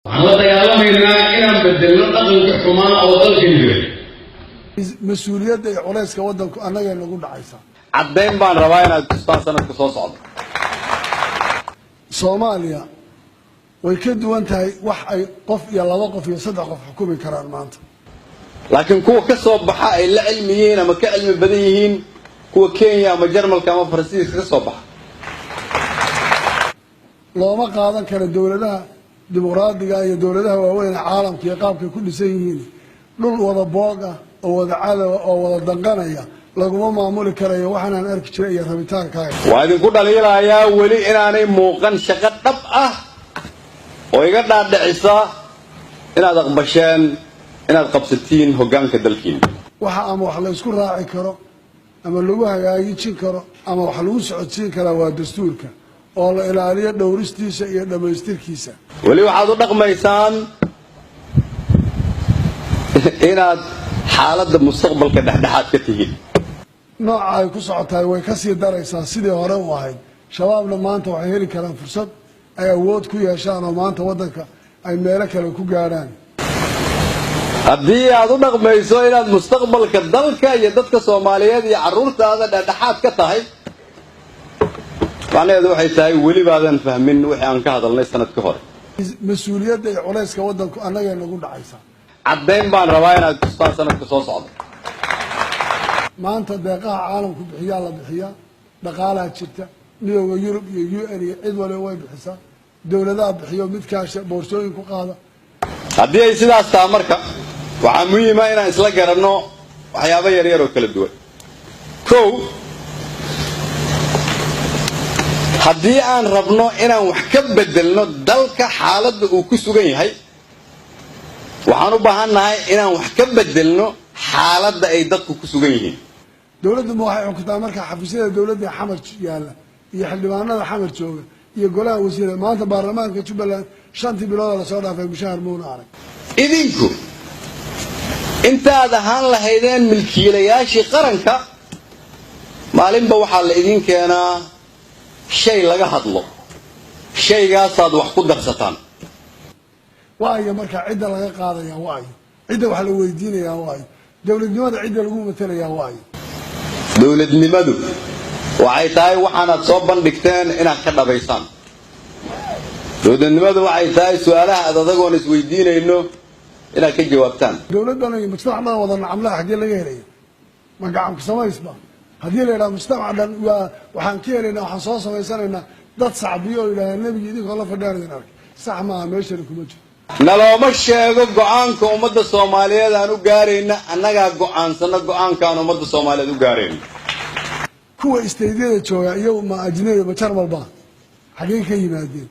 Waxaan la dagaalamaynaa inaan bedelno dhaqanka xumaa oo dalkan jiray. Mas-uuliyadda iyo culayska waddanku annagay nagu dhacaysaa. Caddayn baan rabaa inaad tustaan sanadka soo socda. Soomaaliya way ka duwan tahay wax ay qof iyo laba qof iyo saddex qof xukumi karaan maanta. Laakiin kuwa ka soo baxa ay la cilmi yihiin ama ka cilmi badan yihiin kuwa Kenya ama Jarmalka ama Faransiiska ka soo baxa. Looma qaadan karo dowladaha dimuqraadiga iyo dowladaha waaweyn ee caalamka iyo qaabkay ku dhisan yihiin. Dhul wada boog ah oo wada cadowa oo wada danqanaya laguma maamuli karayo waxaanaan arki jiray iyo rabitaankaaga. Waa idinku dhaliilayaa weli inaanay muuqan shaqo dhab ah oo iga dhaadhicisa inaad aqbasheen inaad qabsatiin hoggaanka dalkiina. Waxa ama wax la isku raaci karo ama lagu hagaajin karo ama wax lagu socodsiin karaa waa dastuurka oo la ilaaliyo dhowristiisa iyo dhammaystirkiisa. Weli waxaad u dhaqmaysaan inaad xaaladda mustaqbalka dhexdhexaad ka tihiin. Nooca ay ku socotahay way ka sii daraysaa sidii hore u ahayd. Shabaabna maanta waxay heli karaan fursad ay awood ku yeeshaan oo maanta waddanka ay meelo kale ku gaadhaan. Haddii aad u dhaqmayso inaad mustaqbalka dalka iyo dadka Soomaaliyeed iyo carruurtaada dhexdhexaad ka tahay, macnaheedu waxay tahay weli baadan fahmin wixii aan ka hadalnay sanadkii hore. Mas-uuliyadda iyo culayska waddanku annagay nagu dhacaysaa. Caddayn baan rabaa inaad tustaan sanadka soo socda. Maanta deeqaha caalamku bixiyaa la bixiyaa, dhaqaalaha jirta, Midooda Yurub iyo UN iyo cid waliba way bixisaa, dowladaha bixiyo midkaasha boorsooyin ku qaada. Haddii ay sidaas taha, marka waxaa muhiima inaan isla garanno waxyaabo yaryar oo kala duwan. Kow, haddii aan rabno inaan wax ka beddelno dalka xaaladda uu ku sugan yahay, waxaan u baahan nahay inaan wax ka beddelno xaaladda ay dadku ku sugan yihiin. Dowladdu ma waxay xukuntaa marka xafiisyada dowladda ee Xamar yaalla iyo xildhibaanada Xamar jooga iyo golaha wasiirada? Maanta baarlamaanka Jubbaland 5-tii bilooda lasoo dhaafay mushahar muuna arag. Idinku intaad ahaan lahaydeen milkiilayaashii qaranka, maalinba waxaa la idin keenaa shay laga hadlo, shaygaasaad wax ku darsataan. Waayo, marka cidda laga qaadaya waayo, cidda wax la weydiinayaa waayo, dowladnimada cidda lagu matelayaa waayo. Dowladnimadu waxay tahay waxaanaad soo bandhigteen inaad ka dhabaysaan. Dowladnimadu waxay tahay su-aalaha aad adagoon isweydiinayno inaad ka jawaabtaan. Dowladdan iyo mujtamac dhan wada nacamlaha xaggee laga helaya? Ma gacanku samaysba? Haddii la yidhaha mujtamac dhan waa waxaan ka helaynaa, waxaan soo samaysanaynaa dad sacbiyo oo yidhahda nebigi idinkoo la fadhiyaan idin arkay, sax maaha, meeshana kuma jiro. Nalooma sheego go-aanka ummadda Soomaaliyeed aan u gaarayna. Annagaa go-aansano go-aankaan ummadda Soomaaliyeed u gaarayno. Kuwa istaydyada jooga iyagu ma ajnabi? Ma Jarmal ba? Xaggee ka yimaadeen?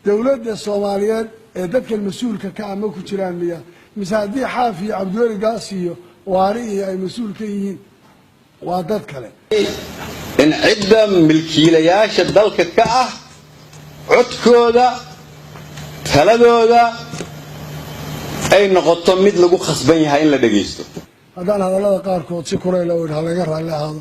Dowladda Soomaaliyeed ee dadkan mas-uulka ka ama ku jiraan miya, mise haddii Xaaf iyo Cabdiweli Gaas iyo Waari iyo ay mas-uul ka yihiin waa dad kale? In cidda milkiilayaasha dalka ka ah codkooda, taladooda ay noqoto mid lagu khasban yahay in la dhagaysto. Haddaan hadallada qaarkood si kulayla u idha, laga raalli ahaado.